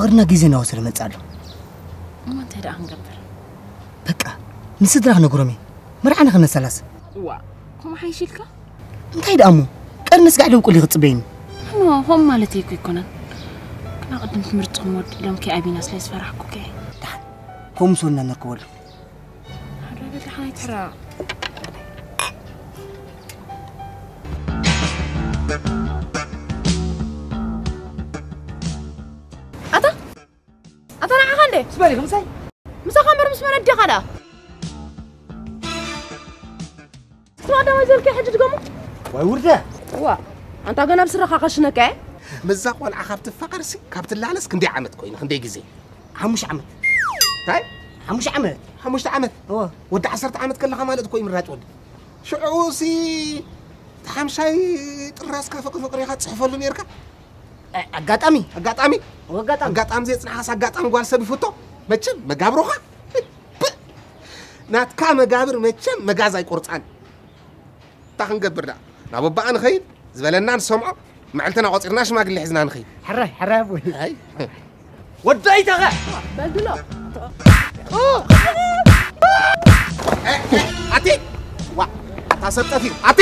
ፍቕርና ግዜ እናወሰደ መጽእ ኣሎ። እሞ እንታይ ደኣ ክንገብር? በቃ ንስድራ ክነግሮም እየ። መርዓና ክነሰላስ። ዋ፣ ከምኡ ሓይሽ ኢልካ? እንታይ ደኣ እሞ? ቀድሚ ስጋዕ ደው ቁሊ ክጽበይኒ። ኖ፣ ሆም ማለት እኮ ኣይኮነን። ግና ቅድም ትምህርትኹም ወዲእሎም ከይኣቢና ስለ ዝፈራሕኩ ከ። ደሓን፣ ከምኡ ምስ በልና ነርከበሉ። ሓደ በል ደሓን ኣይትሕረቕ። ኣታ ኣታ ንዓኻ እንዴ? ስበሪ፣ ከምሳይ? ምሳኻ እምበር ምስ መን ኣዴኻ ደኣ? ስማ ደማ ዘልከ ሕጂ ድገሙ። ዋይ ውርደ። ዋ፣ ኣንታ ገና ብስረኻ ከሽነካ እየ። ምስዛ ቆልዓ ካብ ትፋቐርሲ፣ ካብ ትላለስ ክንደይ ዓመት ኮይኑ፣ ክንደይ ግዜ? ሓሙሽተ ዓመት። እንታይ? ሓሙሽተ ዓመት። ሓሙሽተ ዓመት? እወ። ወዲ ዓሰርተ ዓመት ከለኻ ማለት እኮ እዩ ምራጭ ወዲ። ሽዑ ሲ፣ እቲ ሓምሻይ ጥራዝካ ፍቕሪ ፍቕሪ ኢኻ ትጽሕፈሉ ነይርካ? እ፣ ኣጋጣሚ። ኣጋጣሚ? እወ፣ ኣጋጣሚ። ኣጋጣሚ ዘየጽናሓስ ኣጋጣሚ ጓል ሰብ ይፍቶ? መቸም መጋብሮኻ? ፕእ! ናትካ መጋብር መቸም መጋዝ ኣይቆርጻን። እንታይ ክንገብር ደኣ? ናብ ኣባኣ ንኸይድ፣ ዝበለና ንሰምዖ፣ መዓልትና ቆጺርና ሽማግሌ ሒዝና ንኸይድ። ሕራይ፣ ሕራይ ኣቦይ። ኣይ። ወደይ ተኸ! በድሎ። ኣቲ! ዋ! ኣታ ሰብ ጠፊኡ። ኣቲ!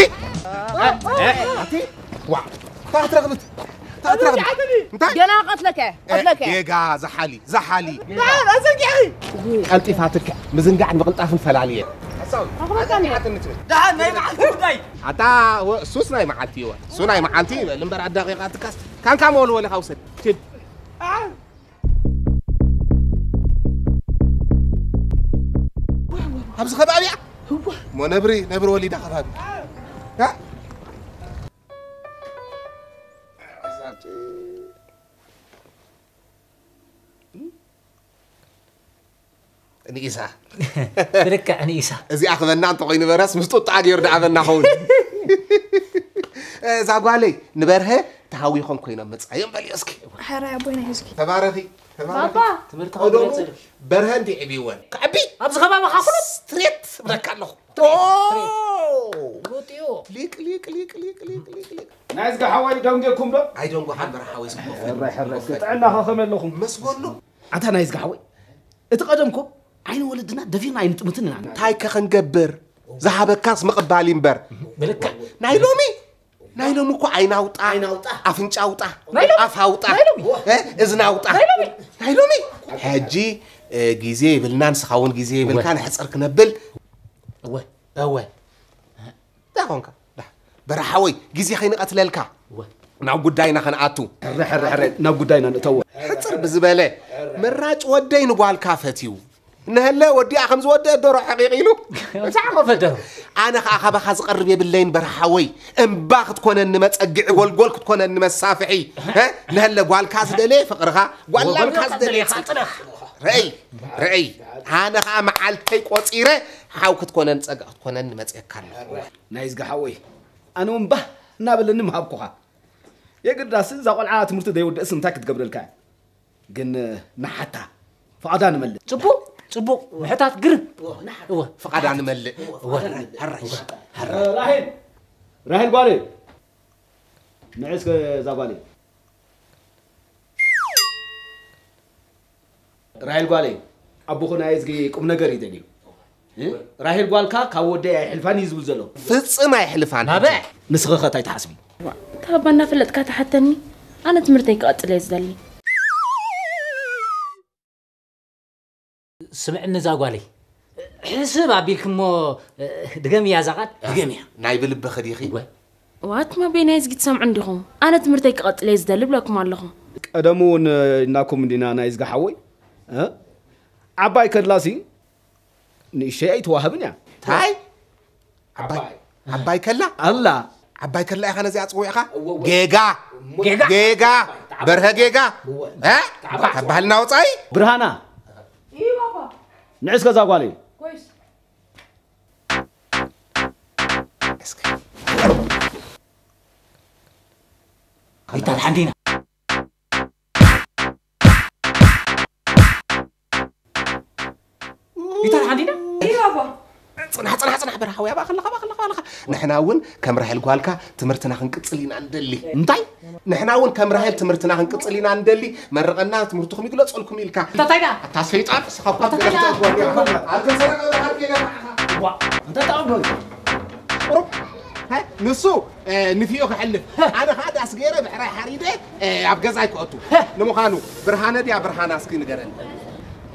ኣቲ! ዋ! ታትረኽብት! ታትረኽብት! እንታይ? ገና ቀትለከ፣ እ፣ ቀትለከ። ጌጋ፣ ዝሓሊ፣ ዝሓሊ። ደሓን፣ ኣዘንጊዕኺ። ቀልጢፋ ትክዕ። ምዝንጋዕን ምቕልጣፍን ፈላልየ። ሓሳዊ፣ ኣኽበርካኒ። ኣዘንጊዓትኒ ትብል። ደሓን፣ ናይ መዓልቲ ጉዳይ። ኣታ፣ ወ-፣ እሱስ ናይ መዓልቲ እወ። እሱ ናይ መዓልቲ ይበል እምበር፣ ኣዳቂቓትካስ ካንካ መወልወሊ ውሰድ። ኪድ። ኣብዚ ከባቢ እያ? እወ። እሞ ነብሪ፣ ነብሪ ወሊዳ ከባቢ። እ? ንኢሳ። ብልክዕ ንኢሳ። እዚኣ ክበና እንተኾይኑ በረስ ምስ ጡጣ ገይሩ ደኣ በና ኸውን። እዛ ጓለይ ንበርሀ ተሃዊኾም ኮይኖም መጻዮም በልዮ እስኪ። ሕራይ ኣቦይ ናይ ህዝጊ። ተባረኺ፣ ተባረኺ። ባባ። ትምህርቲ ቀደሙ ከመይ ቀጺሉ? በርሀ እንዲ ዕብይወን። ክዕቢ። ኣብዚ ከባቢ ኻኩሉ ስትሬት እብለካ ኣለኹ። ኦ! ጉጥዩ። ሊቅ፣ ሊቅ፣ ሊቅ፣ ሊቅ፣ ሊቅ፣ ሊቅ፣ ሊቅ። ናይ እዝጋ ሓወይ ደንጌኩም ዶ? ኣይደንጎ ሓንበር ሓወይ ስሞ። ሕራይ፣ ሕራይ። ጥዕና ኸ ከመይ ኣለኹም? መስጎኑ። ኣንታ ናይ እዝጋ ሓወይ፣ እቲ ቀደምኮ ዓይኒ ወለድና ደፊርና ኣይንጥምትን ኢና። እንታይ ከ ክንገብር? ዝሃበካስ ምቕባል እዩ እምበር። ብልክዕ። ናይ ሎሚ፣ ናይ ሎሚ እኮ ዓይኒ ኣውጣ፣ ዓይኒ ኣውጣ። ኣፍንጫ ኣውጣ፣ ናይ ሎሚ። ኣፍ ኣውጣ፣ ናይ ሎሚ። እ፣ እዝኒ ኣውጣ። ናይ ሎሚ። ናይ ሎሚ። ሕጂ፣ እ፣ ግዜ የብልናን፣ ንስኻ እውን ግዜ የብልካን፣ እወ። ሕጽር ክነብል። እወ፣ እወ። እንታይ ኾንካ? ዳ፣ በረሓወይ፣ ግዜ ከይንቐትለልካ። እወ። ናብ ጉዳይና ከንኣቱ። ሕረ፣ ሕረ፣ ሕረ፣ ናብ ጉዳይና ንእተዎ። ሕጽር ብዝበለ፣ ምራጭ ወደይ ንጓልካ ፈትዩ። እነሀለ ወዲኣ ከም ዝወደአ ዶሮ ሕቒቕ ኢሉ። ብዛዕባ ፈደሩ። ኣነ ኸኣ ካባኻ ዝቐርብ የብለይን በረሓወይ። እምባ ክትኮነኒ መጸግዒ፣ ጎልጎል ክትኮነኒ መሳፍሒ። እ? እነሀለ ጓልካ ዝደለየ ፍቕርኻ፣ ጓል ላምካ ዝደለየ ጽድቂ። ርኣይ፣ ርኣይ። ኣነ ኸኣ መዓልተይ ቆጺረ፣ ሓው ክትኮነኒ፣ ጸግዒ ክትኮነኒ መጺኤካ ኣለኹ። ናይዝጊ ሓወይ፣ ኣነ እውን ባህ እናበለኒ ምሃብኩኻ። የግዳስ እዛ ቆልዓ ትምህርቲ ዘይወደእስ እንታይ ክትገብረልካ እያ? ግን ንሓታ፣ ፍቓዳ ንመልእ። ጽቡቕ፣ ጽቡቕ፣ ምሕታት ግርም። እወ፣ ፍቓዳ ንመልእ። እወ፣ ሕራይ፣ ሕራይ። ራሄል፣ ራሄል ጓለይ፣ ንዒ እስከ እዛ ጓለይ። ራሄል ጓለይ፣ ኣቦኹ ናይ እዝጊ ቁም ነገር እዩ ደልዩ። እ? ራሄል ጓልካ ካብ ወደይ ኣይሕልፋን እዩ ዝብል ዘሎ። ፍጽም ኣይሕልፋን። ናበ? ንስኺ ኸ እንታይ ትሓስቢ? እታ እባ እናፈለጥካ ትሓተኒ? ኣነ ትምህርተይ ክቐጽል እየ ዝደሊ። ስምዕኒ እዛ ጓለይ፣ ሕስብ ኣቢልኪ እሞ፣ ድገምያ እዛ ቃል፣ ድገምያ። ናይ ብልብኺ ዲኺ? እወ። ዋት ማቤ ናይ እዝጊ ትሰምዑ እንዲኹም? ኣነ ትምህርተይ ክቐጽል እየ ዝደሊ ብለኩም ኣለኹ። ቀደሙ እውን ኢልናኩም እንዲና ናይ እዝጊ ሓወይ፣ እ? ዓባይ ከላሲ ንእሸይ ኣይትዋሃብን እያ። ታይ? ዓባይ ዓባይ ከላ? ኣላ። ዓባይ ከላ ኢኻ ነዚኣ ጽዊዕኻ? ጌጋ። ጌጋ። ጌጋ። በርሀ ጌጋ። እ? ካብ ባህልና ወጻኢ? ብርሃና። ንዕስ ገዛ ጓለይ። እስኪ። ኣይታ ሓንዲና። ይታ ሓንዲና? እዩ ኣባ። ጽናሕ ጽናሕ ጽናሕ በርሃ ወይ ኣባኸለኻ ኣባኸለኻ ኣባኸለኻ። ንሕና እውን ከም ራሄል ጓልካ ትምህርትና ክንቅጽል ኢና ንደሊ። እንታይ? ንሕና እውን ከም ራሄል ትምህርትና ክንቅጽል ኢና ንደሊ። መርቐና፣ ትምህርትኹም ይግለጸልኩም ኢልካ። እንታይ ደኣ? ኣታ ሰይጣን፣ ስኻ እኳ እንታይ ደኣ? ትገለጸልኩም ኢኻ። ኣልከሰረቀ፣ ኣልከ፣ ዋ፣ እንታይ ደኣ? ቁሩብ፣ ሀ፣ ንሱ፣ እ፣ ንፊኦ ክሕልፍ። ኣነ ኸኣ ዳስ ገይረ ብሕራይ ሓሪደ፣ እ፣ ኣብ ገዛይ ክኣቱ። ንምዃኑ፣ ብርሃነ ድያ ብርሃና እስኪ ንገረኒ።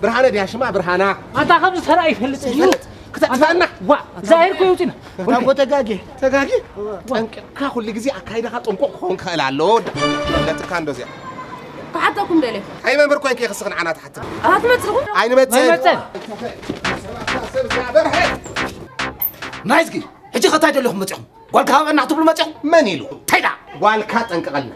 ብርሃነ ድያ ሽማ ብርሃና? ኣታ ከምዚ ተራእዩ ይፈልጥ እዩ። ይፈልጥ። ክተ-፣ ክተና? ዋ፣ ዛሂር እኮ ይውፅና። ኣታ እኮ ተጋጌ። ተጋጌ? ጠንቂቕካ ኩሉ ግዜ ኣካይዳኻ ጥንቁቕ ክኸውን ክኽእል ኣለዎ። ወለትካ እንዶ እዚኣ። ክሓተኩም ደልየ። ኣይ መምህር ኮይንኪ ክስኺ ንዓና ትሓትም። ኣትመጽኹም? ኣይንመጽእን። ኣይመጽእን። ሰብ እዚኣ በርሀ። ናይዝጊ፣ ሕጂ ኸታይ ደለኹም መጺኹም? ጓልካ ሃበና ክትብሉ መጺኹም? መን ኢሉ? ተይዳ! ጓልካ ጠንቅቐልና።